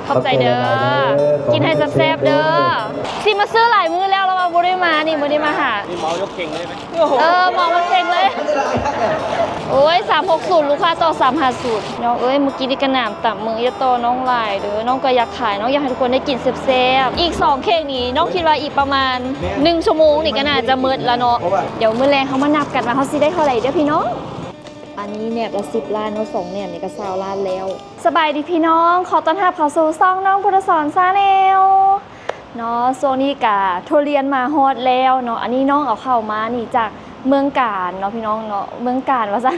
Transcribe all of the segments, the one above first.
ຂອບໃຈເດີ ກິນໃຫ້ແຊບໆເດີ. ຊິມາຊື້ຫຼາຍມື້ແລ້ວ ແລ້ວວ່າບໍ່ໄດ້ມານີ້ ບໍ່ໄດ້ມາຫາ ນີ້ເມົາຍົກເຂ່ງເລີຍໄໝ? ເອີ ເມົາເປັນເຂ່ງເລີຍ. ໂອ້ຍ ສາມຫົກສູນ ລູກຄ້າຕໍ່ສາມຫ້າສູນ. ນ້ອງເອີຍ ມື້ກີ້ນີ້ກະໜາມຕຳມື້ ຢ່າຕໍ່ນ້ອງຫຼາຍເດີ ນ້ອງກະຢາກຂາຍ ນ້ອງຢາກໃຫ້ທຸກຄົນໄດ້ກິນແຊບໆ. ອີກສອງເຂ່ງນີ້ ນ້ອງຄິດວ່າອີກປະມານໜຶ່ງຊົ່ວໂມງນີ້ກະໜ້າຈະໝົດລະເນາະ. ດຽວມື້ແລງເຮົາມານັບກັນວ່າເຮົາຊິໄດ້ເທົ່າໃດເດີພີ່ນ້ອງ. ອັນນີ້ແໜບລະສິບລ້ານເນາະ ສອງແໜບນີ້ກະຊາວລ້ານແລ້ວ. ສະບາຍດີພີ່ນ້ອງ ຂໍຕ້ອນຮັບເຂົ້າສູ່ຊ່ອງນ້ອງພຸດທະສອນ Channel ເນາະ. ຊ່ວງນີ້ກະທຸລຽນມາຮອດແລ້ວເນາະ. ອັນນີ້ນ້ອງເອົາເຂົ້າມານີ້ຈາກເມືອງການເນາະພີ່ນ້ອງເນາະ ເມືອງການວ່າຊັ້ນ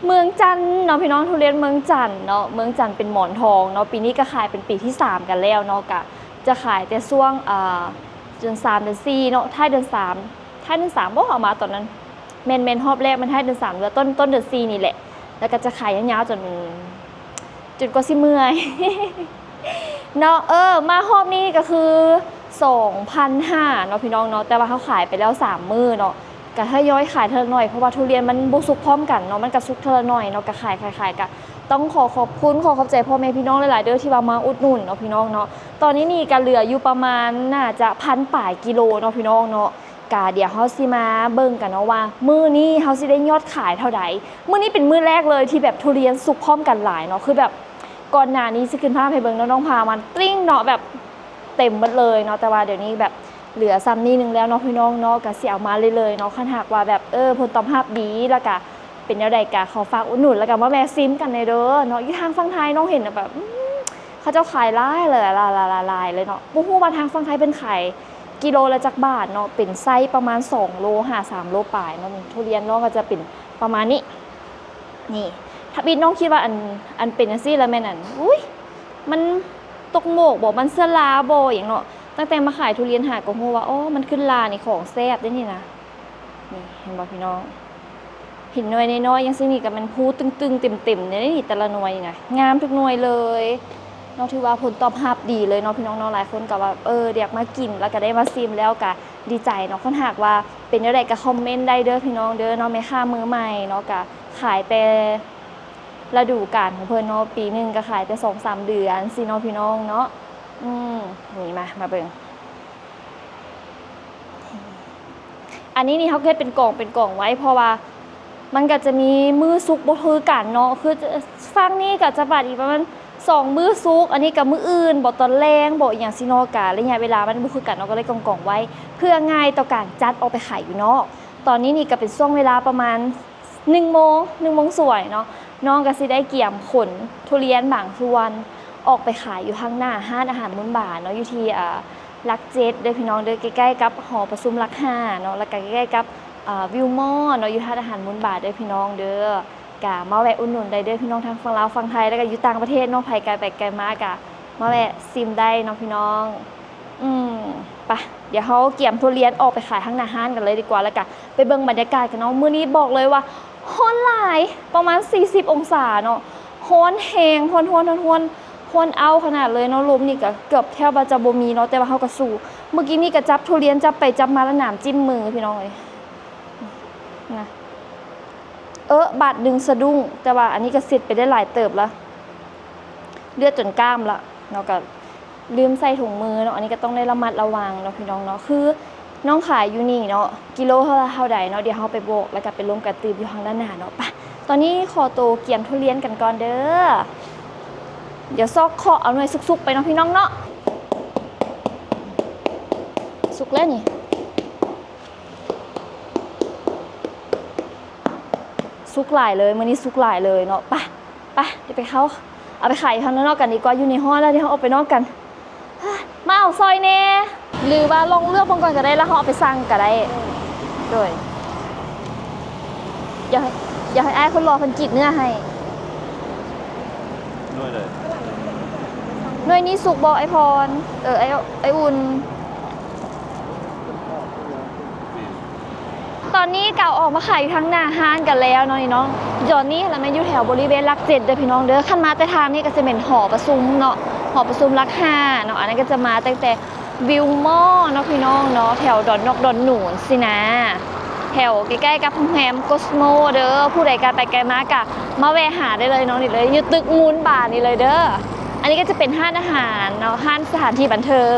ເມືອງຈັນເນາະພີ່ນ້ອງ ທຸລຽນເມືອງຈັນເນາະ. ເມືອງຈັນເປັນໝອນທອງເນາະ. ປີນີ້ກະຂາຍເປັນປີທີສາມກັນແລ້ວເນາະ ກະຈະຂາຍແຕ່ຊ່ວງ ອາ ເດືອນສາມ ເດືອນສີ່ເນາະ ທ້າຍເດືອນສາມ ທ້າຍເດືອນສາມບໍ່ ເອົາມາຕອນນັ້ນ ແມ່ນໆ ຮອບແລກແມ່ນທ້າຍເດືອນສາມ ຫຼືວ່າຕົ້ນ ຕົ້ນເດືອນສີ່ນີ້ແຫຼະ. ແລ້ວກະຈະຂາຍຍາວໆ ຈົນ ຈົນກວ່າຊິເມື່ອຍເນາະ. ເອີ ມາຮອບນີ້ກະຄືສອງພັນຫ້າເນາະພີ່ນ້ອງເນາະ ແຕ່ວ່າເຮົາຂາຍໄປແລ້ວສາມມື້ເນາະ ກະທະຍອຍຂາຍເທື່ອລະໜ້ອຍ ເພາະວ່າທຸລຽນມັນບໍ່ສຸກພ້ອມກັນເນາະ ມັນກະສຸກເທື່ອລະໜ້ອຍເນາະ. ກະຂາຍ ຂາຍ ຂາຍ ກະຕ້ອງຂໍຂອບຄຸນ ຂໍຂອບໃຈພໍ່ແມ່ພີ່ນ້ອງຫຼາຍໆເດີ ທີ່ວ່າມາອຸດໜູນເນາະພີ່ນ້ອງເນາະ. ຕອນນີ້ນີ້ກະເຫຼືອຢູ່ປະມານໜ້າຈະພັນປາຍກິໂລເນາະພີ່ນ້ອງເນາະ. ກະດຽວເຮົາຊິມາເບິ່ງກັນເນາະວ່າ ມື້ນີ້ເຮົາຊິໄດ້ຍອດຂາຍເທົ່າໃດ. ມື້ນີ້ເປັນມື້ແລກເລີຍທີ່ແບບທຸລຽນສຸກພ້ອມກັນຫຼາຍເນາະ ຄືແບບກ່ອນໜ້ານີ້ຊິຂຶ້ນພາບໃຫ້ເບິ່ງເນາະ ນ້ອງພາມັນຕຣິ້ງເນາະ ແບບເຕັມໝົດເລີຍເນາະ. ແຕ່ວ່າດຽວນີ້ແບບເຫຼືອຊ່ຳນີ້ໜຶ່ງແລ້ວເນາະພີ່ນ້ອງເນາະ ກະຊິເອົາມາເລື້ອຍໆເນາະ. ຄັນຫາກວ່າແບບ ເອີ ຜົນຕອບຮັບດີ ແລ້ວກະເປັນແນວໃດກະຂໍຝາກອຸດໜູນ ແລ້ວກະມາແວ່ຊິມກັນແດ່ເດີເນາະ. ຢູ່ທາງຝັ່ງໄທນ້ອງເຫັນແບບ ອືມ ເຂົາເຈົ້າຂາຍຫຼາຍເລີຍ ຫຼາຍໆເລີຍເນາະ. ບໍ່ຮູ້ວ່າທາງຝັ່ງໄທເພິ່ນຂາຍກິໂລລະຈັກບາດເນາະ ເປັນໄຊປະມານສອງໂລຫາສາມໂລປາຍເນາະ. ທຸລຽນນ້ອງກະຈະເປັນປະມານນີ້ ນີ້ ທຳອິດນ້ອງຄິດວ່າອັນ ອັນເປັນຈັ່ງຊີ້ລະແມ່ນອັນ ອຸ້ຍ ມັນຕົກໝົກບໍ່ ມັນເຊື້ອລາບໍ່ ຫຍັງເນາະ. ຕັ້ງແຕ່ມາຂາຍທຸລຽນຫາກະຮູ້ວ່າ ອໍ ມັນຂຶ້ນລານີ້ຂອງແຊບເດ້ນີ້ນະ. ນີ້ເຫັນບໍ່ພີ່ນ້ອງ ເຫັນໜ່ວຍນ້ອຍໆຈັ່ງຊີ້ນີ້ກະແມ່ນພູຕຶງໆເຕັມໆເດ້ນີ້ ແຕ່ລະໜ່ວຍນີ້ນະ ງາມທຸກໜ່ວຍເລີຍເນາະ. ຖືວ່າຜົນຕອບຮັບດີເລີຍເນາະພີ່ນ້ອງເນາະ. ຫຼາຍຄົນກະວ່າ ເອີ ຢາກມາກິນ ແລ້ວກະໄດ້ມາຊິມແລ້ວກະດີໃຈເນາະ. ຄັນຫາກວ່າເປັນແນວໃດກະຄອມເມັນໄດ້ເດີພີ່ນ້ອງເດີເນາະ. ແມ່ຄ້າມືໃໝ່ເນາະ ກະຂາຍແຕ່ລະດູການຂອງເພິ່ນເນາະ ປີໜຶ່ງກະຂາຍແຕ່ສອງສາມເດືອນຊີ້ເນາະພີ່ນ້ອງເນາະ. ອືມ ນີ້ມາ ມາເບິ່ງ ອັນນີ້ນີ້ເຮົາກະເຮັດເປັນກອງເປັນກອງໄວ້ ເພາະວ່າມັນກະຈະມີມື້ສຸກບໍ່ຄືກັນເນາະ. ຄືຝັ່ງນີ້ກະຈະບາດອີກປະມານສອງມື້ສຸກ ອັນນີ້ກະມື້ອື່ນບໍ່ ຕອນແລງບໍ່ ອີ່ຫຍັງຊີ້ເນາະ. ກະໄລຍະເວລາມັນບໍ່ຄືກັນເນາະ ກະເລີຍກອງໆໄວ້ ເພື່ອງ່າຍຕໍ່ການຈັດອອກໄປຂາຍຢູ່ນອກ. ຕອນນີ້ນີ້ກະເປັນຊ່ວງເວລາປະມານ ໜຶ່ງໂມງ ໜຶ່ງໂມງສວຍເນາະ. ນ້ອງກະຊິໄດ້ກຽມຂົນທຸລຽນບາງສ່ວນອອກໄປຂາຍຢູ່ທາງໜ້າຮ້ານອາຫານບຸນບາເນາະ ຢູ່ທີ່ ເອີ ຫຼັກເຈັດເດີພີ່ນ້ອງເດີ ໃກ້ໆກັບຫໍປະຊຸມຫຼັກຫ້າເນາະ ແລ້ວກະໃກ້ໆກັບ ເອີ ວິວມໍເນາະ ຢູ່ຮ້ານອາຫານບຸນບາເດີພີ່ນ້ອງເດີ. ກະມາແວະອຸດໜູນໄດ້ເດີພີ່ນ້ອງ ທັງຝັ່ງລາວຝັ່ງໄທ ແລ້ວກະຢູ່ຕ່າງປະເທດເນາະ ໃຜໄກໄປໄກມາກະມາແວະຊິມໄດ້ເນາະພີ່ນ້ອງ. ອືມ ປະ ດຽວເຮົາກຽມທຸລຽນອອກໄປຂາຍທາງໜ້າຮ້ານກັນເລີຍດີກວ່າ ແລ້ວກະໄປເບິ່ງບັນຍາກາດກັນເນາະ. ມື້ນີ້ບອກເລີຍວ່າຮ້ອນຫຼາຍ ປະມານສີ່ສິບອົງສາເນາະ ຮ້ອນແຮງ ຮ້ອນໆໆ ຮ້ອນອ້າວຂະໜາດເລີຍເນາະ. ລົມນີ້ກະເກືອບແທບວ່າຈະບໍ່ມີເນາະ ແຕ່ວ່າເຮົາກະສູ້. ມື້ກີ້ນີ້ກະຈັບທຸລຽນ ຈັບໄປຈັບມາລະໜາມຈິ້ມມືພີ່ນ້ອງເອີຍ ນະ. ເອີ ບາດໜຶ່ງສະດຸ້ງ ແຕ່ວ່າອັນນີ້ກະເຊັດໄປໄດ້ຫຼາຍເຕີບລະ ເລືອດຈົນກ້າມລະເນາະ. ກະ ລືມໃສ່ຖົງມືເນາະ ອັນນີ້ກະຕ້ອງໄດ້ລະມັດລະວັງເນາະພີ່ນ້ອງເນາະ. ຄືນ້ອງຂາຍຢູ່ນີ້ເນາະ ກິໂລເທົ່າ ເທົ່າໃດເນາະ ດຽວເຮົາໄປບອກ ແລ້ວກະໄປລົມກະຕື່ມຢູ່ທາງດ້ານໜ້າເນາະ. ປະ ຕອນນີ້ຂໍໂຕກຽມທຸລຽນກັນກ່ອນເດີ. ດຽວຊອກເຄາະເອົາໜ່ວຍສຸກໆໄປເນາະພີ່ນ້ອງເນາະ. ສຸກແລ້ວນີ້ ສຸກຫຼາຍເລີຍ ມື້ນີ້ສຸກຫຼາຍເລີຍເນາະ. ປະ ປະ ດຽວໄປເຂົ້າ ເອົາໄປຂາຍຢູ່ທາງນອກກັນດີກວ່າ ຢູ່ໃນຮ້ອນແລ້ວ ດຽວເຮົາອອກໄປນອກກັນ. ມາເອົາຊ່ອຍແດ່ ຫຼືວ່າລອງເລືອກເບິ່ງກ່ອນກະໄດ້ ແລ້ວເຮົາເອົາໄປຊັ່ງກະໄດ້. ໂດຍ ດຽວໃຫ້ ດຽວໃຫ້ອ້າຍຄົນຫຼໍ່ເພິ່ນກຣີດເນື້ອໃຫ້. ໜ່ວຍໃດ? ໜ່ວຍນີ້ສຸກບໍ່ອ້າຍພອນ? ເອີ ອ້າຍ ອ້າຍອຸ່ນ. ຕອນນີ້ກະເອົາອອກມາຂາຍຢູ່ທາງໜ້າຮ້ານກັນແລ້ວເນາະນີ້ເນາະ. ຕອນນີ້ຫັ້ນລະແມ່ນຢູ່ແຖວບໍລິເວນຫຼັກເຈັດເດີພີ່ນ້ອງເດີ. ຄັນມາແຕ່ທາງນີ້ກະຊິແມ່ນຫໍປະຊຸມເນາະ ຫໍປະຊຸມຫຼັກຫ້າເນາະ. ອັນນັ້ນກະຈະມາຕັ້ງແຕ່ວິວມໍເນາະພີ່ນ້ອງເນາະ ແຖວດອນນອກດອນໜູນຊີ້ນາ ແຖວໃກ້ໆກັບໂຮງແຮມໂກສໂມເດີ. ຜູ້ໃດກະໄປໄກມາກະມາແວະຫາໄດ້ເລີຍເນາະ ນີ້ເລີຍ ຢູ່ຕຶກມູນບານີ້ເລີຍເດີ. ອັນນີ້ກໍຈະເປັນຮ້ານອາຫານເນາະ, ຮ້ານສະຖານທີ່ບັນເທີງ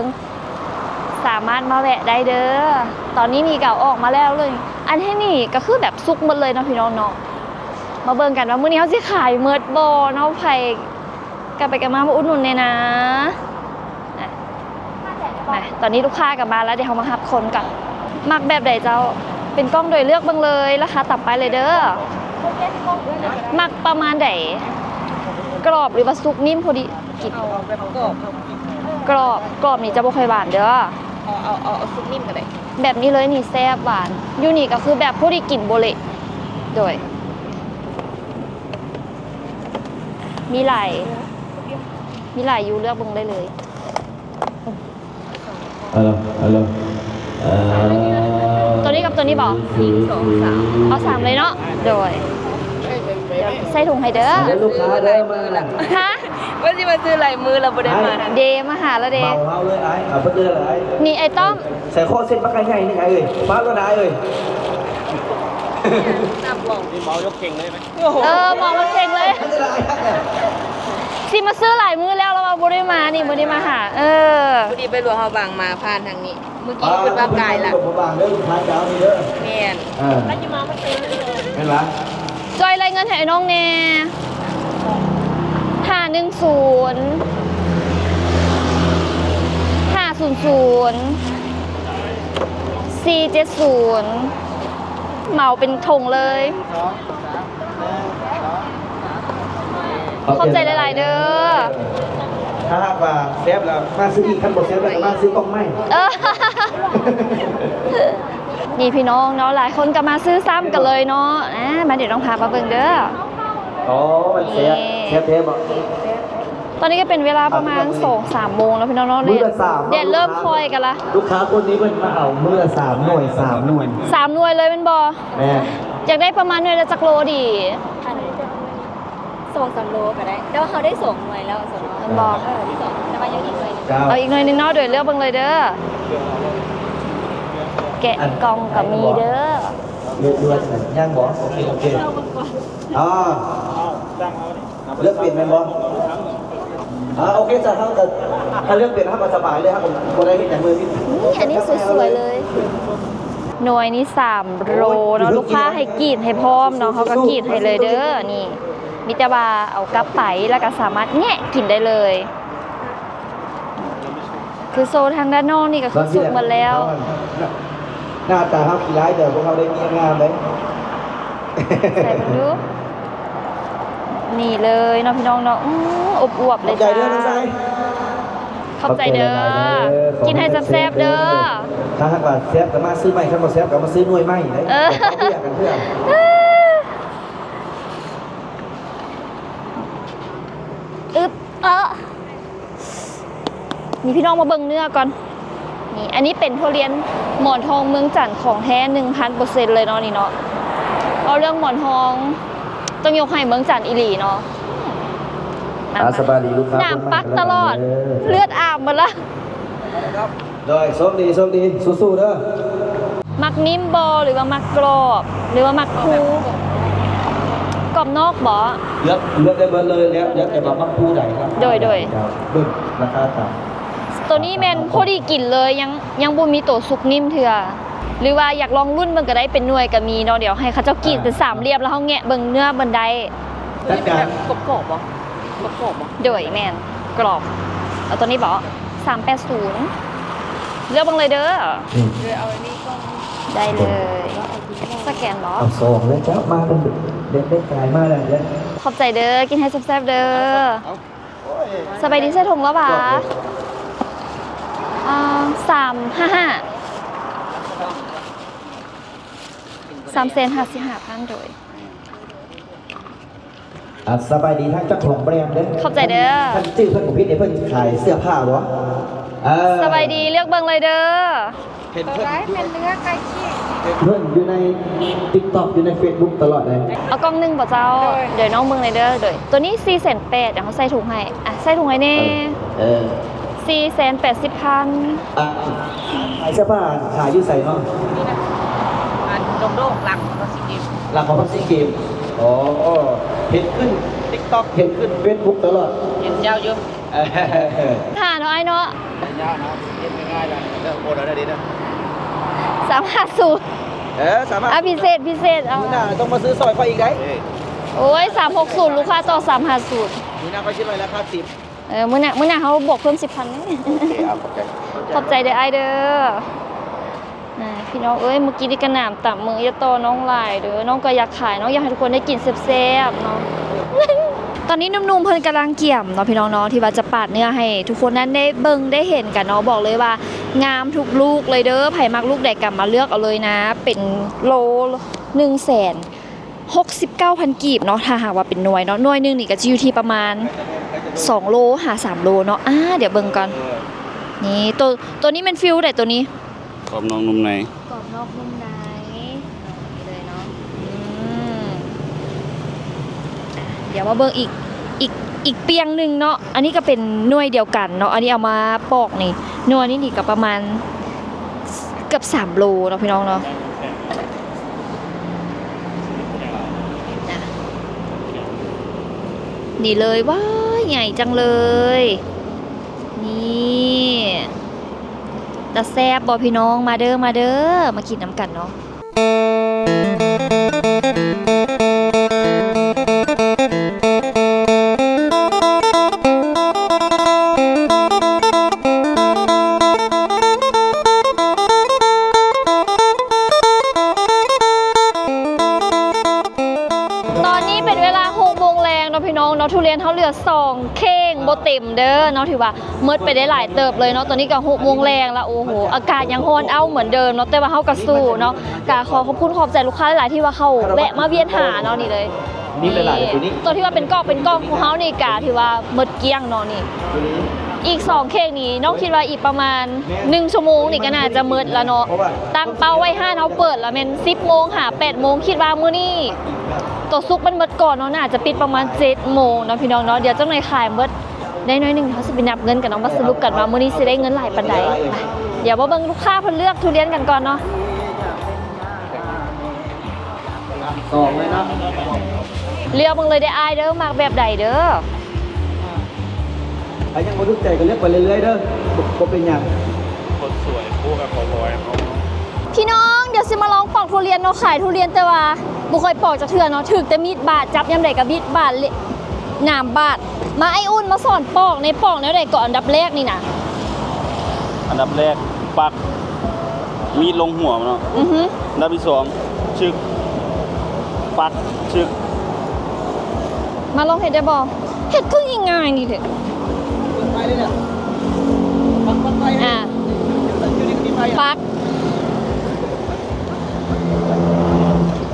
ສາມາດມາແວະໄດ້ເດີ້. ຕອນນີ້ນີ້ກໍເອົາອອກມາແລ້ວເລີຍ. ອັນແຫ່ງນີ້ກໍຄືແບບສຸກໝົດເລີຍເນາະພີ່ນ້ອງເນາະ. ມາເບິ່ງກັນວ່າມື້ນີ້ເຮົາຊິຂາຍໝົດບໍ່ເນາະ. ໃຜ ກັບໄປກັບມາ ມາອຸດໜູນແດ່ນາ. ອ່ະ ມາ ຕອນນີ້ລູກຄ້າກໍມາແລ້ວ, ດຽວເຮົາມາຮັບຄົນກ່ອນ. ມັກແບບໃດເຈົ້າ? ເປັນກ່ອງໂດຍເລືອກເບິ່ງເລີຍ, ລາຄາຕາມປ້າຍເລີຍເດີ້. ມັກປະມານໃດ? ກອບ ຫຼືວ່າສຸກ ນິ້ມ ພໍດີກິນ? ເອົາແບບກອບ. ກອບ ກອບນີ້ຈະບໍ່ຄ່ອຍຫວານເດີ້. ເອົາ ເອົາ ເອົາ ເອົາສຸກນິ້ມກໍໄດ້. ແບບນີ້ເລີຍນີ້ແຊບຫວານ. ຢູ່ນີ້ກໍຄືແບບພໍດີກິນ ບໍ່ເລະ. ໂດຍ ມີຫຼາຍ ມີຫຼາຍຢູ່ ເລືອກເບິ່ງໄດ້ເລີຍ. ຮັລໂຫຼ ຮັລໂຫຼ ເອີ ຕົວນີ້ກັບຕົວນີ້ບໍ່? ໜຶ່ງ ສອງ ສາມ ເອົາສາມເລີຍເນາະ. ໂດຍ ດຽວໃສ່ຖົງໃຫ້ເດີ້. ດຽວລູກຄ້າເດີມາ. ຮະ? ວ່າຊິມາຊື້ຫຼາຍມື້ແລ້ວບໍ່ໄດ້ມາ. ເດ ມາຫາແລ້ວເດ. ເໝົາເຮົາເລີຍອ້າຍ, ເອົາເບິດເລີຍອ້າຍ. ນີ້ໄອ້ຕ້ອມ ໃສ່ຂໍ້ເສັ້ນປາກໄກ່ໃຫຍ່ນີ້ອ້າຍເອີຍ, ປ້າໂລດນາເອີຍ. ນີ້ເມົາຍົກເຂ່ງເລີຍໄໝ? ໂອ້ໂຫ ເອີ ເມົາຍົກເຂ່ງເລີຍ. ຊິມາຊື້ຫຼາຍມື້ແລ້ວ ແລ້ວວ່າບໍ່ໄດ້ມານີ້ ບໍ່ໄດ້ມາຫາ. ເອີ ພໍດີໄປຫຼວງພະບາງມາ ຜ່ານທາງນີ້. ມື້ກີ້ເພິ່ນວ່າກາຍລະ. ບາງເດີ້ ທາງດາວນີ້ເດີ້. ແມ່ນ. ເອີ ແມ່ນຫວາ? ຈ່ອຍລາຍເງິນໃຫ້ອ້າຍນ້ອງແດ່. ຫ້າໜຶ່ງສູນ ຫ້າສູນສູນ ສີ່ເຈັດສູນ ເໝົາເປັນຖົງເລີຍ. ຂອບໃຈຫຼາຍໆເດີ້. ຖ້າຫາກວ່າແຊບແລ້ວມາຊື້ອີກ, ຄັນບໍ່ແຊບແລ້ວກໍມາຊື້ກ່ອງໃໝ່. ເອີ ນີ້ພີ່ນ້ອງເນາະ, ຫຼາຍຄົນກໍມາຊື້ຊ້ຳກັນເລີຍເນາະ. ອາ ມາ ດຽວນ້ອງພາມາເບິ່ງເດີ້. ອໍ ມັນແຊບ. ນີ້ ແຊບແທ້ບໍ່? ຕອນນີ້ກໍເປັນເວລາປະມານສອງສາມໂມງແລ້ວພີ່ນ້ອງເນາະ. ມື້ລະສາມ ແດດເລີ່ມຄ່ອຍກັນລະ. ລູກຄ້າຄົນນີ້ເພິ່ນມາເອົາມື້ລະສາມໜ່ວຍ ສາມໜ່ວຍ. ສາມໜ່ວຍເລີຍແມ່ນບໍ່? ແມ່ນ. ຢາກໄດ້ປະມານໜ່ວຍລະຈັກໂລດີ? ອັນ ສອງສາມໂລກໍໄດ້, ແຕ່ວ່າເຮົາໄດ້ສອງໜ່ວຍແລ້ວ. ແມ່ນບໍ່? ເອີ ສອງ ແຕ່ວ່າຍັງອີກໜ່ວຍໜຶ່ງ. ເອົາອີກໜ່ວຍໜຶ່ງເນາະ, ໂດຍເລືອກເບິ່ງເລີຍເດີ້. ແກະກ່ອງກໍມີເດີ້. ເລືອກດ່ວນ ຍັງບໍ່? ໂອເຄ ໂອເຄ. ອ່າ ເລືອກເປັນແມ່ນບໍ່? ອ່າ ໂອເຄ ສະ ເຮົາກໍ ຖ້າເລືອກເປັນ ເຮົາກໍສະບາຍເລີຍ, ເຮົາກໍບໍ່ໄດ້ເຮັດຫຍັງເລີຍ. ນີ້ ອັນນີ້ສວຍໆເລີຍ. ໜ່ວຍນີ້ສາມໂລເນາະ. ໂອ້ຍ ລູກຄ້າໃຫ້ກຣີດໃຫ້ພ້ອມເນາະ, ເຮົາກໍກຣີດໃຫ້ເລີຍເດີ້. ນີ້ ມີແຕ່ວ່າເອົາກັບໄປ ແລ້ວກໍສາມາດແງະກິນໄດ້ເລີຍ. ຄືໂຊທາງດ້ານນອກນີ້ກໍຄືສຸກໝົດແລ້ວ. ໜ້າຕາເຮົາຂີ້ຮ້າຍ ແຕ່ພວກເຮົາໄດ້ເມຍງາມເດ້. ໃສ່ເບິ່ງດູ. ນີ້ເລີຍເນາະພີ່ນ້ອງເນາະ. ອື ອົບອວບເລີຍຈ້າ. ຂອບໃຈເດີນ້ອງຊາຍ. ຂອບໃຈເດີ. ກິນໃຫ້ແຊບໆເດີ. ຖ້າຫາກວ່າແຊບກໍມາຊື້ໃໝ່, ຄັນບໍ່ແຊບກໍມາຊື້ໜ່ວຍໃໝ່ເດ້. ເອີ ເອົາເພື່ອກັນເພື່ອ. ອຶບ ເອີ. ນີ້ພີ່ນ້ອງມາເບິ່ງເນື້ອກ່ອນ. ນີ້ ອັນນີ້ເປັນທຸລຽນໝອນທອງເມືອງຈັນຂອງແທ້ ໜຶ່ງພັນເປີເຊັນເລີຍເນາະນີ້ເນາະ. ເວົ້າເລື່ອງໝອນທອງ ຕ້ອງຍົກໃຫ້ເມືອງຈັນອີ່ຫຼີເນາະ. ອ່າ ສະບາຍດີລູກຄ້າ. ໜາມປັກຕະຫຼອດ ເລືອດອາບໝົດລະ. ໂດຍ ໂຊກດີ ໂຊກດີ ສູ້ໆເດີ. ມັກນິ້ມບໍ່ ຫຼືວ່າມັກກອບ ຫຼືວ່າມັກຄູ? ກອບນອກບໍ່? ເລືອກ ເລືອກໄດ້ເບິດເລີຍ, ແລ້ວ ແລ້ວແຕ່ວ່າມັກຄູ່ໃດ. ໂດຍ ໂດຍ. ເບິ່ງລາຄາຕາມ. ໂຕນີ້ແມ່ນພໍດີກິນເລີຍ, ຍັງ ຍັງບໍ່ມີໂຕສຸກນິ້ມເທື່ອ. ຫຼືວ່າຢາກລອງລຸ້ນເບິ່ງກໍໄດ້, ເປັນໜ່ວຍກໍມີເນາະ. ດຽວໃຫ້ເຂົາເຈົ້າກຣີດເປັນສາມຫຼ່ຽມ ແລ້ວເຮົາແງະເບິ່ງເນື້ອມັນໄດ້. ຈັດການ. ກອບໆບໍ່? ກອບໆບໍ່? ໂດຍ ແມ່ນ ກອບ. ເອົາໂຕນີ້ບໍ່? ສາມແປດສູນ ເລືອກເບິ່ງເລີຍເດີ. ອືມ ເອີ ເອົາອັນນີ້ກ່ອນ. ໄດ້ເລີຍ. ສະແກນບໍ່? ເອົາສອງເລີຍເຈົ້າ. ມາເປັນເດັກ ເດັກກາຍມາແລ້ວເດີ. ຂອບໃຈເດີ, ກິນໃຫ້ແຊບໆເດີ. ເອົາ ໂອ້ຍ ສະບາຍດີ, ໃສ່ຖົງແລ້ວຫວາ? ອ່າ ສາມຫ້າຫ້າ ສາມແສນຫ້າສິບຫ້າພັນ ໂດຍ. ອ່າ ສະບາຍດີທາງເຈົ້າຂອງແບຣນເດີ. ຂອບໃຈເດີ. ທ່ານຈື່ເພິ່ນບໍ່ຜິດເດ້, ເພິ່ນຂາຍເສື້ອຜ້າບໍ່? ເອີ ສະບາຍດີ, ເລືອກເບິ່ງເລີຍເດີ. ເຫັນເພິ່ນ ຕົວໃດແມ່ນເນື້ອໄກ່ຂີດ? ເຫັນເພິ່ນຢູ່ໃນຕິກຕັອກ ຢູ່ໃນເຟສບຸກຕະຫຼອດເລີຍ. ເອົາກ່ອງໜຶ່ງບໍ່ເຈົ້າ? ໂດຍ. ດຽວນ້ອງເບິ່ງເລີຍເດີ. ໂດຍ. ຕົວນີ້ສີ່ແສນແປດ, ດຽວເຮົາໃສ່ຖົງໃຫ້. ອ່ະ ໃສ່ຖົງໃຫ້ແດ່. ເອີ ເອີ ສີ່ແສນແປດສິບພັນ. ອ່ະ ຂາຍເສື້ອຜ້າຂາຍຢູ່ໃສເນາະ? ນີ້ນະ ອັນດົງໂດກ ຫຼັງຂອງຊີເກມ. ຫຼັງຂອງຊີເກມ. ອໍ ເຫັນຂຶ້ນຕິກຕັອກ ເຫັນຂຶ້ນເຟສບຸກຕະຫຼອດ. ເຫັນ ຍາວຢູ່ ຫາເນາະອ້າຍເນາະ ໄດ້ຍາວນະ ເຮັດງ່າຍໆນະ ເດີ ໂອນເອົາໄດ້ເດີ ສາມຫ້າສູນ ເອີ ສາມຫ້າສູນ ອ່ະ ພິເສດ ພິເສດ ເອົາ ມື້ໜ້າຕ້ອງມາຊື້ຊ່ອຍຂ້ອຍອີກໄດ໋ ໂອ້ຍ ສາມຫົກສູນ ລູກຄ້າຕໍ່ສາມຫ້າສູນ ມື້ໜ້າຂ້ອຍຊິລອຍລາຄາສິບ ເອີ ມື້ໜ້າ ມື້ໜ້າເຮົາບວກເພີ່ມສິບພັນ ໂອເຄ ເອົາ ຂອບໃຈ ຂອບໃຈເດີອ້າຍເດີ ອ່າ ພີ່ນ້ອງເອີຍ ມື້ກີ້ນີ້ກໍໜາມຕຳມື້ ຢ່າຕໍ່ນ້ອງຫຼາຍເດີ ນ້ອງກໍຢາກຂາຍ ນ້ອງຢາກໃຫ້ທຸກຄົນໄດ້ກິນແຊບໆເນາະ ຕອນນີ້ໜຸ່ມໆເພິ່ນກຳລັງກຽມເນາະ ພີ່ນ້ອງເນາະ ທີ່ວ່າຈະປາດເນື້ອໃຫ້ທຸກຄົນນັ້ນໄດ້ເບິ່ງໄດ້ເຫັນກັນເນາະ ບອກເລີຍວ່າງາມທຸກລູກເລີຍເດີ ໃຜມັກລູກໃດກໍມາເລືອກເອົາເລີຍນະ ເປັນໂລໜຶ່ງແສນຫົກສິບເກົ້າພັນກີບເນາະ ຖ້າຫາກວ່າເປັນໜ່ວຍເນາະ ໜ່ວຍໜຶ່ງນີ້ກໍຈະຢູ່ທີ່ປະມານສອງໂລຫາສາມໂລເນາະ ອ່າ ດຽວເບິ່ງກ່ອນ ນີ້ ໂຕ ໂຕນີ້ແມ່ນຟິວໃດໂຕນີ້? ກອບນອກນຸ່ມໃນ ກອບນອກນຸ່ມໃນ ນີ້ເລີຍເນາະ ອືມ ດຽວມາເບິ່ງອີກ ອີກ ອີກປ່ຽງໜຶ່ງເນາະ ອັນນີ້ກໍເປັນໜ່ວຍດຽວກັນເນາະ ອັນນີ້ເອົາມາປອກນີ້ ໜ່ວຍນີ້ນີ້ກໍປະມານເກືອບສາມໂລເນາະ ພີ່ນ້ອງເນາະ ນີ້ເລີຍ ວ້າຍ ໃຫຍ່ຈັງເລີຍ ນີ້ ຕາແຊບບໍ່ພີ່ນ້ອງ ມາເດີ ມາເດີ ມາກິນນຳກັນເນາະ ຕອນນີ້ເປັນເວລາຫົກໂມງແລງເນາະ ພີ່ນ້ອງເນາະ ທຸລຽນເຮົາເຫຼືອສອງເຂ່ງບໍ່ເຕັມເດີເນາະ ຖືວ່າ ໝົດໄປໄດ້ຫຼາຍເຕີບເລີຍເນາະ ຕອນນີ້ກໍຫົກໂມງແລງລະ ໂອ້ໂຫ ອາກາດຍັງຮ້ອນອ້າວເໝືອນເດີມເນາະ ແຕ່ວ່າເຮົາກໍສູ້ເນາະ ກໍຂໍຂອບຄຸນຂອບໃຈລູກຄ້າຫຼາຍໆ ທີ່ວ່າເຂົາແວະມາວຽນຫາເນາະ ນີ້ເລີຍ ມີຫຼາຍໆ ນີ້ ຕົວນີ້ ຕົວທີ່ວ່າເປັນກອກເປັນກອກຂອງເຮົານີ້ກະຖືວ່າໝົດກ້ຽງເນາະນີ້ ອີກສອງເຂ່ງນີ້ ນ້ອງຄິດວ່າອີກປະມານໜຶ່ງຊົ່ວໂມງນີ້ກໍໜ້າຈະໝົດລະເນາະ ຕັ້ງເປົ້າໄວ້ຮ້ານເຮົາເປີດລະແມ່ນສິບໂມງຫາແປດໂມງ ຄິດວ່າມື້ນີ້ຕົວສຸກມັນໝົດກ່ອນເນາະ ໜ້າຈະປິດປະມານເຈັດໂມງເນາະ ພີ່ນ້ອງເນາະ ດຽວຈັກໜ່ອຍຂາຍໝົດ ໄດ້ໜ້ອຍໜຶ່ງ ເຮົາຊິໄປນັບເງິນກັນເນາະ ມາສະຫຼຸບກັນວ່າມື້ນີ້ຊິໄດ້ເງິນຫຼາຍປານໃດ. ໄປ ດຽວມາເບິ່ງລູກຄ້າເພິ່ນເລືອກທຸລຽນກັນກ່ອນເນາະ. ສອງເລີຍເນາະ ເລືອກເບິ່ງເລີຍເດີອ້າຍເດີ ມັກແບບໃດເດີ. ຖ້າຍັງບໍ່ຖືກໃຈກໍເລືອກໄປເລື້ອຍໆເດີ ບໍ່ ບໍ່ເປັນຫຍັງ. ຄົນສວຍຄູ່ກັບເຂົາລອຍເນາະ. ພີ່ນ້ອງ ດຽວຊິມາລອງປອກທຸລຽນເນາະ ຂາຍທຸລຽນ ແຕ່ວ່າບໍ່ຄ່ອຍປອກຈັກເທື່ອເນາະ ຖືກແຕ່ມີດບາດ ຈັບຍາມໃດກໍມີດບາດ ໜາມບາດ. ມາ ອ້າຍອຸ່ນ ມາສອນປອກແດ່ ປອກແນວໃດເກາະ ອັນດັບແລກນີ້ນະ? ອັນດັບແລກປັກມີດລົງຫົວມັນເນາະ. ອືຮຶ. ອັນດັບທີສອງ ຊຶກ ປັກ ຊຶກ. ມາລອງເຮັດໄດ້ບໍ່? ເຮັດຄືງ່າຍໆນີ້ແຫຼະ. ອ່າ ປັກ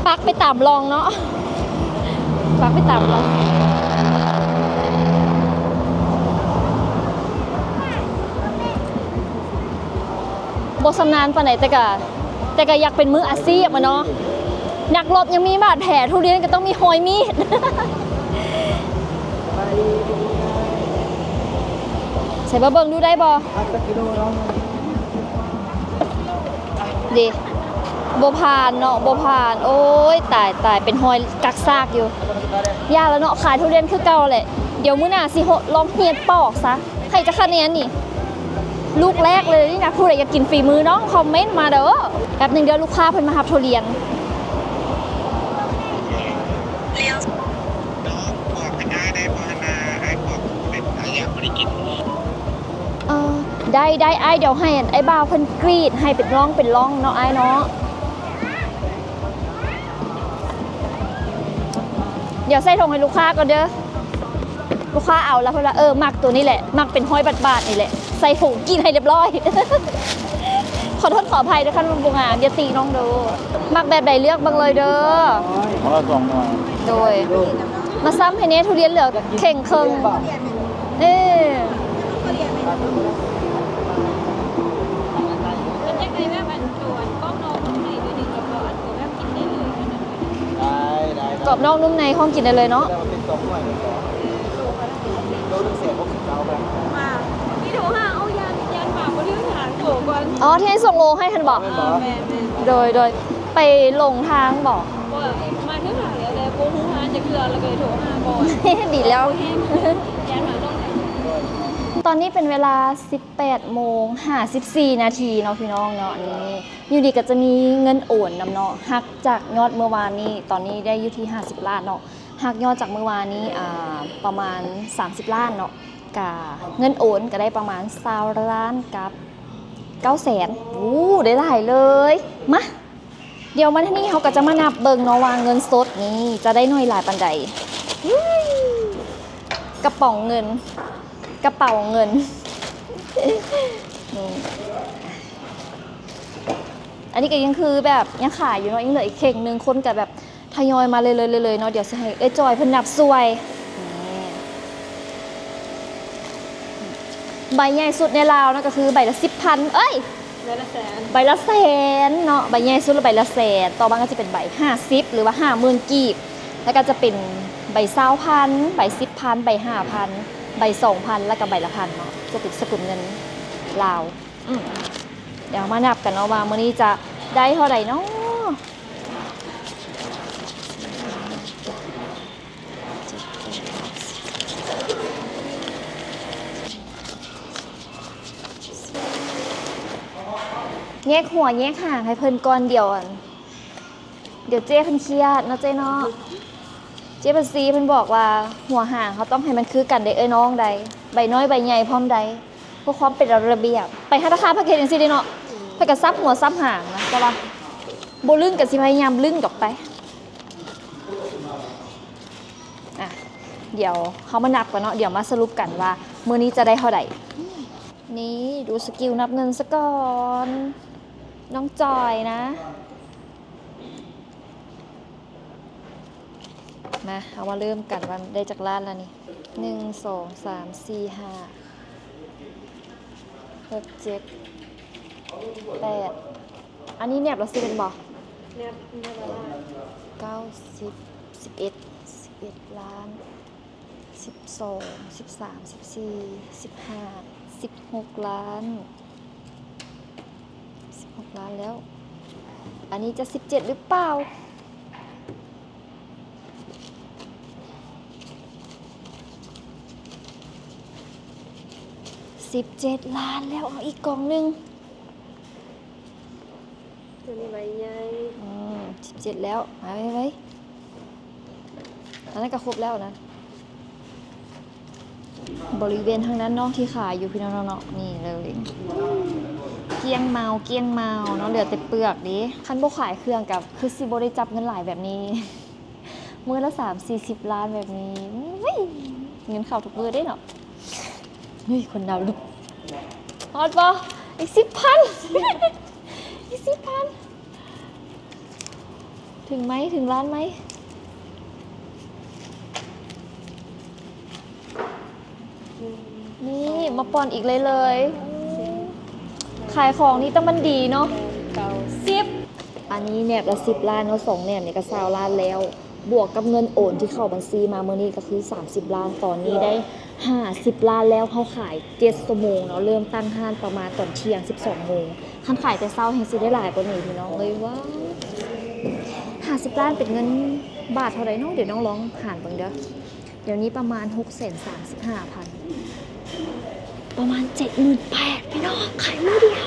ປັກໄປຕາມລອງເນາະ ປັກໄປຕາມລອງ. ບໍ່ຊຳນານປານໃດ ແຕ່ກະ ແຕ່ກະຢາກເປັນມືອາຊີບອະເນາະ. ນັກລົບຍັງມີບາດແຜ ທຸລຽນກໍຕ້ອງມີຮອຍມີດ. ໃສ່ມາເບິ່ງດູໄດ້ບໍ່? ເດ ບໍ່ຜ່ານເນາະ ບໍ່ຜ່ານ. ໂອ້ຍ ຕາຍ ຕາຍ ເປັນຮອຍກັກຊາກຢູ່. ຢ່າລະເນາະ ຂາຍທຸລຽນຄືເກົ່າແຫຼະ. ດຽວມື້ໜ້າຊິ ລອງຮຽນປອກຊະ. ໃຫ້ຈັກຄະແນນນີ້? ລູກແລກເລີຍນີ້ນະ. ຜູ້ໃດຢາກກິນຝີມືນ້ອງ ຄອມເມັນມາເດີ. ແປັບໜຶ່ງເດີ ລູກຄ້າເພິ່ນມາຮັບທຸລຽນ. ເອີ ໄດ້ ໄດ້ ອ້າຍ ດຽວໃຫ້ ອັນ ອ້າຍບ່າວເພິ່ນກຣີດໃຫ້ເປັນຮ່ອງເປັນຮ່ອງເນາະ ອ້າຍເນາະ. ດຽວໃສ່ຖົງໃຫ້ລູກຄ້າກ່ອນເດີ. ລູກຄ້າເອົາລະ ເພິ່ນວ່າ ເອີ ມັກໂຕນີ້ແຫຼະ ມັກເປັນຮອຍບາດໆນີ້ແຫຼະ. ໃສ່ຖົງກິນໃຫ້ລຽບຮ້ອຍ. ຂໍໂທດຂໍອະໄພເດີ ຄັນມັນບໍ່ງາມ ຢ່າຕິນ້ອງເດີ. ມັກແບບໃດເລືອກເບິ່ງເລີຍເດີ. ເອົາລະສອງໜ່ວຍ. ໂດຍ. ມາຊ້ຳໃຫ້ແດ່ ທຸລຽນເຫຼືອເຂ່ງເຄິ່ງ. ເອີ. ໄດ້ ໄດ້ ກອບນອກນຸ່ມໃນ ຫ້ອງກິນໄດ້ເລີຍເນາະ. ໂລໜຶ່ງແສນຫົກສິບເກົ້າພັນ. ອໍ ທີ່ໃຫ້ສົ່ງໂລໃຫ້ຫັ້ນບໍ? ແມ່ນ ແມ່ນ. ໂດຍ ໂດຍ. ໄປຫຼົງທາງບໍ? ບໍ່ ມາເທື່ອທາງແລ້ວ ແຕ່ບໍ່ຮູ້ຮ້ານຈັກເທື່ອ ແລ້ວກໍເລີຍໂທຫາກ່ອນ. ດີແລ້ວ. ໂອ້ຍ ຢ້ານມາລົງ ຕອນນີ້ເປັນເວລາສິບແປດໂມງຫ້າສິບສີ່ນາທີເນາະພີ່ນ້ອງເນາະ. ນີ້ຢູ່ນີ້ກໍຈະມີເງິນໂອນນຳເນາະ ຫັກຈາກຍອດເມື່ອວານນີ້ ຕອນນີ້ໄດ້ຢູ່ທີ່ຫ້າສິບລ້ານເນາະ ຫັກຍອດຈາກເມື່ອວານນີ້ ອ່າ ປະມານສາມສິບລ້ານເນາະ ກະເງິນໂອນກໍໄດ້ປະມານຊາວລ້ານກັບເກົ້າແສນ. ໂອ້ ໄດ້ຫຼາຍເລີຍ. ມາ ດຽວມາທາງນີ້ເຮົາກໍຈະມານັບເບິ່ງເນາະວ່າເງິນສົດນີ້ຈະໄດ້ໜ້ອຍຫຼາຍປານໃດ. ກະປ໋ອງເງິນ ກະເປົາເງິນ ນີ້ ອັນນີ້ກໍຍັງຄືແບບຍັງຂາຍຢູ່ເນາະ ຍັງເຫຼືອອີກເຄັ່ງໜຶ່ງ ຄົນກໍແບບທະຍອຍມາເລື້ອຍໆ ເລື້ອຍໆ ເນາະ. ດຽວຊິໃຫ້ເອື້ອຍຈອຍເພິ່ນນັບຊ່ວຍ. ນີ້ ໃບໃຫຍ່ສຸດໃນລາວເນາະ ກໍຄືໃບລະສິບພັນ ເອີຍ ໃບລະແສນ ໃບລະແສນເນາະ ໃບໃຫຍ່ສຸດລະໃບລະແສນ. ຕໍ່ມາກໍຈະເປັນໃບຫ້າສິບ ຫຼືວ່າຫ້າໝື່ນກີບ ແລ້ວກໍຈະເປັນໃບຊາວພັນ ໃບສິບພັນ ໃບຫ້າພັນ ໃບສອງພັນ ແລ້ວກໍໃບລະພັນເນາະ ຈະເປັນສະກຸນເງິນລາວ. ອືມ ດຽວເຮົາມານັບກັນເນາະວ່າມື້ນີ້ຈະໄດ້ເທົ່າໃດເນາະ. ແຍກຫົວແຍກຫາງໃຫ້ເພິ່ນກ່ອນ ດຽວ ດຽວເຈ້ເພິ່ນຄຽດເນາະເຈ້ເນາະ. ເຈ້ບັນຊີເພິ່ນບອກວ່າຫົວຫາງເຮົາຕ້ອງໃຫ້ມັນຄືກັນເດ້ເອື້ອຍນ້ອງໃດ ໃບນ້ອຍໃບໃຫຍ່ພ້ອມໃດ ເພື່ອຄວາມເປັນລະບຽບ. ໄປທະນາຄານເພິ່ນກໍເຮັດຈັ່ງຊີ້ເດ້ເນາະ ເພິ່ນກໍສັບຫົວສັບຫາງນະ ແຕ່ວ່າບໍ່ລຶ້ງກໍຊິພະຍາຍາມລຶ້ງອອກໄປ. ອ່ະ ດຽວເຮົາມານັບກັນເນາະ ດຽວມາສະຫຼຸບກັນວ່າມື້ນີ້ຈະໄດ້ເທົ່າໃດ. ນີ້ ດູສະກິວນັບເງິນສາກ່ອນ ນ້ອງຈອຍນະ. ມາ ເຮົາມາເລີ່ມກັນວ່າໄດ້ຈັກລ້ານລະນີ້ ໜຶ່ງ ສອງ ສາມ ສີ່ ຫ້າ ຫົກ ເຈັດ ແປດ ອັນນີ້ແນບລະສິບແມ່ນບໍ່? ແນບ ແນບລະ ເກົ້າ ສິບ ສິບເອັດ ສິບເອັດລ້ານ ສິບສອງ ສິບສາມ ສິບສີ່ ສິບຫ້າ ສິບຫົກລ້ານ ສິບຫົກລ້ານແລ້ວ. ອັນນີ້ຈະສິບເຈັດຫຼືເປົ່າ? ສິບເຈັດລ້ານແລ້ວ. ເອົາອີກກ່ອງໜຶ່ງ. ຕົວນີ້ໃບໃຫຍ່. ອືມ ສິບເຈັດແລ້ວ ມາໄວໆ. ອັນນັ້ນກໍຄົບແລ້ວນະ. ບໍລິເວນທາງດ້ານນອກທີ່ຂາຍຢູ່ພີ່ນ້ອງເນາະ ນີ້ເລີຍ ກ້ຽງເມົາ ກ້ຽງເມົາເນາະ ເຫຼືອແຕ່ເປືອກເດ້. ຄັນບໍ່ຂາຍເຄື່ອງກໍຄືຊິບໍ່ໄດ້ຈັບເງິນຫຼາຍແບບນີ້ ມື້ລະສາມສີ່ສິບລ້ານແບບນີ້. ເງິນເຂົ້າທຸກມື້ເດ້ເນາະ. ເຮີ້ຍ ຄົນດາວລຸກ ຮອດບໍ່? ອີກສິບພັນ ອີກສິບພັນ ເຖິງໄໝ? ເຖິງລ້ານໄໝ? ນີ້ ມາປ່ອນອີກເລີຍເລີຍ. ຂາຍຂອງນີ້ຕ້ອງມັນດີເນາະ. ສິບ ອັນນີ້ແນບລະສິບລ້ານເນາະ ສອງແນບນີ້ກໍຊາວລ້ານແລ້ວ ບວກກັບເງິນໂອນທີ່ເຂົ້າບັນຊີມາມື້ນີ້ກໍຄືສາມສິບລ້ານ. ຕອນນີ້ໄດ້ຫ້າສິບລ້ານແລ້ວ ເຮົາຂາຍເຈັດຊົ່ວໂມງເນາະ ເລີ່ມຕັ້ງຮ້ານປະມານຕອນທ່ຽງສິບສອງໂມງ. ຄັນຂາຍແຕ່ເຊົ້າແຮ່ງຊິໄດ້ຫຼາຍກວ່ານີ້ພີ່ນ້ອງເອີຍ. ວ້າວ ຫ້າສິບລ້ານເປັນເງິນບາດເທົ່າໃດເນາະ? ດຽວນ້ອງລອງຫານເບິ່ງເດີ. ດຽວນີ້ປະມານຫົກແສນສາມສິບຫ້າພັນ ປະມານເຈັດໝື່ນແປດ ພີ່ນ້ອງ ຂາຍມື້ດຽວ.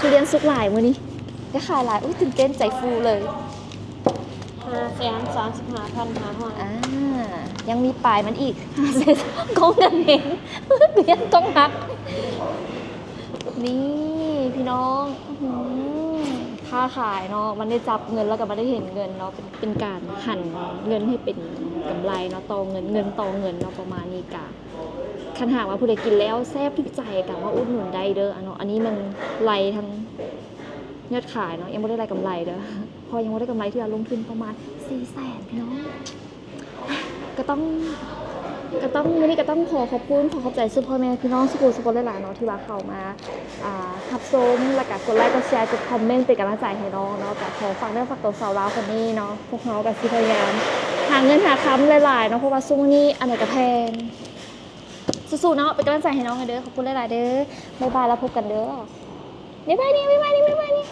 ທຸລຽນສຸກຫຼາຍມື້ນີ້ ໄດ້ຂາຍຫຼາຍ. ອຸ້ຍ ຕື່ນເຕັ້ນໃຈຟູເລີຍ. ຫ້າແສນສາມສິບຫ້າພັນຫ້າຮ້ອຍ ອ່າ ຍັງມີປາຍມັນອີກ. ຫ້າແສນ ກອງເງິນເຮງ ກອງຫັກ. ນີ້ພີ່ນ້ອງ ອື້ຫື ຄ້າຂາຍເນາະ ມັນໄດ້ຈັບເງິນແລ້ວກໍມັນໄດ້ເຫັນເງິນເນາະ ເປັນ ເປັນການຫັນເງິນໃຫ້ເປັນກຳໄລເນາະ ຕໍ່ເງິນ ເງິນຕໍ່ເງິນເນາະ ປະມານນີ້. ກະຄັນຫາກວ່າຜູ້ໃດກິນແລ້ວແຊບຖືກໃຈກໍມາອຸດໜູນໄດ້ເດີ. ອັນເນາະ ອັນນີ້ມັນໄລ່ທັງຍອດຂາຍເນາະ ຍັງບໍ່ໄດ້ໄລ່ກຳໄລເດີ ເພາະຍັງບໍ່ໄດ້ກຳໄລເທື່ອ ລົງທຶນປະມານສີ່ແສນ ພີ່ນ້ອງ. ກໍຕ້ອງ ກໍຕ້ອງ ມື້ນີ້ກໍຕ້ອງຂໍຂອບຄຸນ ຂໍຂອບໃຈສູ່ພໍ່ແມ່ພີ່ນ້ອງສູ່ຜູ້ສູ່ຄົນຫຼາຍໆເນາະ ທີ່ວ່າເຂົ້າມາ ອ່າ ຮັບຊົມ ແລ້ວກໍກົດໄລກ໌ ກົດແຊ ກົດຄອມເມັນ ເປັນກຳລັງໃຈໃຫ້ນ້ອງເນາະ. ກໍຂໍຝາກເນື້ອຝາກຕົວສາວລາວຄົນນີ້ເນາະ ພວກເຮົາກໍຊິພະຍາຍາມຫາເງິນຫາຄຳຫຼາຍໆເນາະ ເພາະວ່າຊ່ວງນີ້ອັນໃດກໍແພງ. ສູ້ໆເນາະ ເປັນກຳລັງໃຈໃຫ້ນ້ອງແດ່ເດີ. ຂອບຄຸນຫຼາຍໆເດີ. ບາຍບາຍ ແລ້ວພົບກັນເດີ. ບາຍບາຍນີ້ ບາຍບາຍນີ້ ບາຍບາຍນີ້.